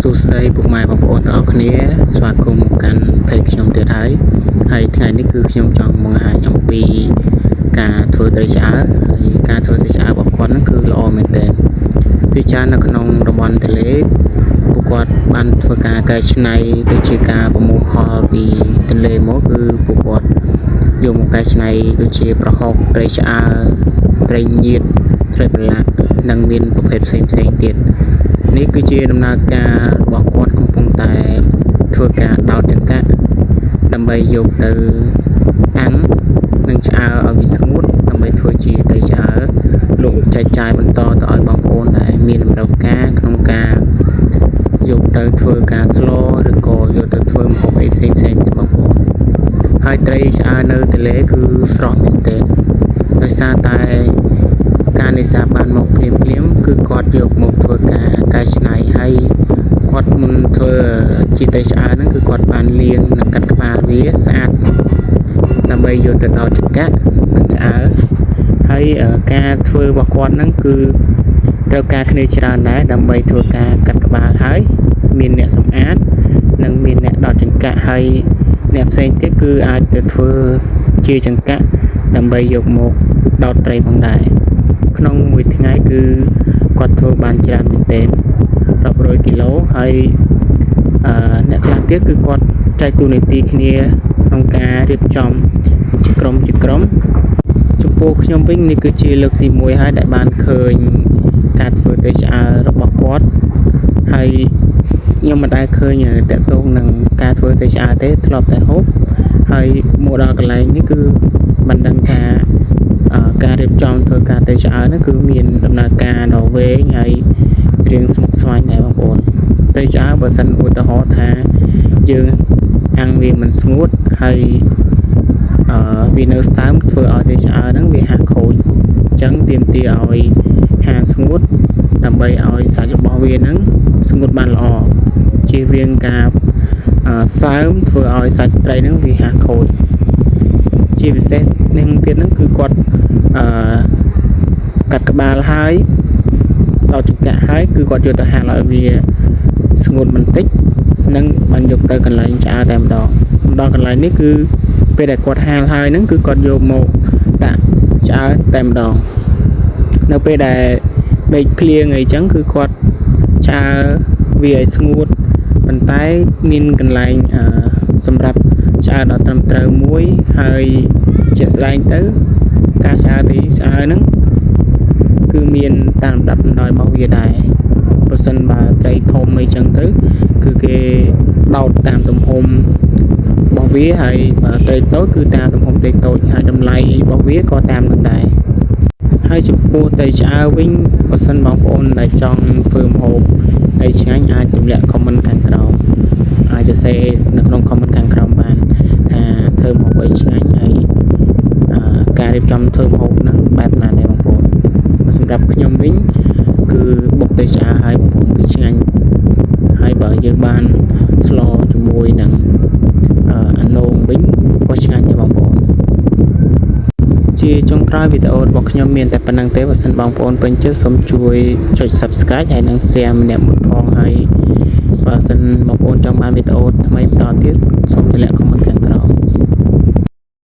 សួស្តីពុកម៉ែបងប្អូនទាំងអស់គ្នាស្វាគមន៍មកកាន់ page ខ្ញុំទៀតហើយហើយថ្ងៃនេះគឺខ្ញុំចង់បង្ហាញអំពីការធ្វើត្រីឆ្អើរហើយការធ្វើត្រីឆ្អើររបស់គាត់ហ្នឹងគឺល្អមែនទែនពិចារនៅក្នុងតំបន់ទន្លេពួកគាត់បានធ្វើការកែច្នៃដូចជាការប្រមូលផលពីទន្លេមកគឺពួកគាត់យកមកកែច្នៃដូចជាប្រហុកត្រីឆ្អើរត្រីញៀតត្រីប្រឡាក់និងមានប្រភេទផ្សេងៗទៀត នេះគឺជាដំណើរការរបស់គាត់កំពុងតែធ្វើការដោតចង្កាក់ដើម្បីយកទៅអាំងនិងឆ្អើរឲ្យវាស្ងួតដើម្បីធ្វើជាត្រីឆ្អើរលក់ចែកចាយបន្តទៅឲ្យបងប្អូនដែលមានតម្រូវការក្នុងការយកទៅធ្វើការស្លឬក៏យកទៅធ្វើម្ហូបអីផ្សេងៗទៀតបងប្អូនហើយត្រីឆ្អើរនៅទន្លេគឺស្រស់មែនទែនដោយសារតែ ការនេសាទបានមកភ្លាមភ្លាមគឺគាត់យកមកធ្វើការកែច្នៃហើយគាត់មុនធ្វើជាត្រីឆ្អើរហ្នឹងគឺគាត់បានលាងនិងកាត់ក្បាលវាស្អាតដើម្បីយកទៅដោតចង្កាក់និងឆ្អើរហើយការធ្វើរបស់គាត់ហ្នឹងគឺត្រូវការគ្នាច្រើនដែរដើម្បីធ្វើការកាត់ក្បាលហើយមានអ្នកសម្អាតនិងមានអ្នកដោតចង្កាក់ហើយអ្នកផ្សេងទៀតគឺអាចទៅធ្វើជាចង្កាក់ដើម្បីយកមកដោតត្រីផងដែរ ក្នុងមួយថ្ងៃគឺគាត់ធ្វើបានច្រើនមែនទែនរាប់រយគីឡូហើយអឺអ្នកខ្លះទៀតគឺគាត់ចែកតួនាទីគ្នាក្នុងការរៀបចំជាក្រុមជាក្រុមចំពោះខ្ញុំវិញនេះគឺជាលើកទី1ហើយដែលបានឃើញការធ្វើត្រីឆ្អើររបស់គាត់ហើយខ្ញុំមិនដែលឃើញតាក់ទងនឹងការធ្វើត្រីឆ្អើរទេធ្លាប់តែហូបហើយមកដល់កន្លែងនេះគឺមិនដឹងថា ការរៀបចំធ្វើការត្រីឆ្អើរហ្នឹងគឺមានដំណើរការដ៏វែងហើយរៀងស្មុគស្មាញដែរបងប្អូនត្រីឆ្អើរបើសិនឧទាហរណ៍ថាយើងអាំងវាមិនស្ងួតហើយអឺវានៅសើមធ្វើឲ្យត្រីឆ្អើរហ្នឹងវាហាក់ខូចអញ្ចឹងទាមទារឲ្យហាលស្ងួតដើម្បីឲ្យសាច់របស់វាហ្នឹងស្ងួតបានល្អជៀសវាងការសើមធ្វើឲ្យសាច់ត្រីហ្នឹងវាហាក់ខូច ជាពិសេសនឹងទៀតហ្នឹងគឺគាត់អឺកាត់ក្បាលហើយដល់ចង្កាក់ហើយគឺគាត់យកទៅហាលឲ្យវាស្ងួតបន្តិចនិងបានយកទៅកន្លែងឆ្អើរតែម្ដងម្ដងកន្លែងនេះគឺពេលដែលគាត់ហាលហើយហ្នឹងគឺគាត់យកមកដាក់ឆ្អើរតែម្ដងនៅពេលដែលដេកភ្លៀងអីចឹងគឺគាត់ឆ្អើរវាឲ្យស្ងួតប៉ុន្តែមានកន្លែងអឺសម្រាប់ឆ្អើរដល់ត្រឹមត្រូវមួយហើយជាក់ស្ដែងទៅការឆ្អើរទីឆ្អើរហ្នឹងគឺមានតាមលំដាប់លំដោយរបស់វាដែរប្រសិនបើត្រីធំអីចឹងទៅគឺគេដោតតាមទំហំរបស់វាហើយបើត្រីតូចគឺតាមទំហំត្រីតូចហើយតម្លៃរបស់វាក៏តាមនឹងដែរហើយចំពោះត្រីឆ្អើរវិញបើសិនបងប្អូនដែលចង់ធ្វើម្ហូបអីឆ្ងាញ់អាចទម្លាក់ comment ខាងក្រោមអាចសរសេរនៅក្នុង comment ខាងក្រោមបានថាធ្វើម្ហូបអីឆ្ងាញ់ហើយអឺការរៀបចំធ្វើម្ហូបហ្នឹងបែបណាដែរបងប្អូនសម្រាប់ខ្ញុំវិញគឺបុកត្រីឆ្អើរហើយបងប្អូនគឺឆ្ងាញ់ហើយបើយើងបានស្លជាមួយនឹងអឺអានោងវិញក៏ឆ្ងាញ់ដែរបងប្អូន ជាចុងក្រោយវីដេអូរបស់ខ្ញុំមានតែប៉ុណ្ណឹងទេបើសិនបងប្អូនពេញចិត្តសូមជួយចុច Subscribe ហើយនិង Share ម្នាក់មួយផងហើយបើសិនបងប្អូនចង់បានវីដេអូថ្មីបន្តទៀតសូមទម្លាក់ comment ខាង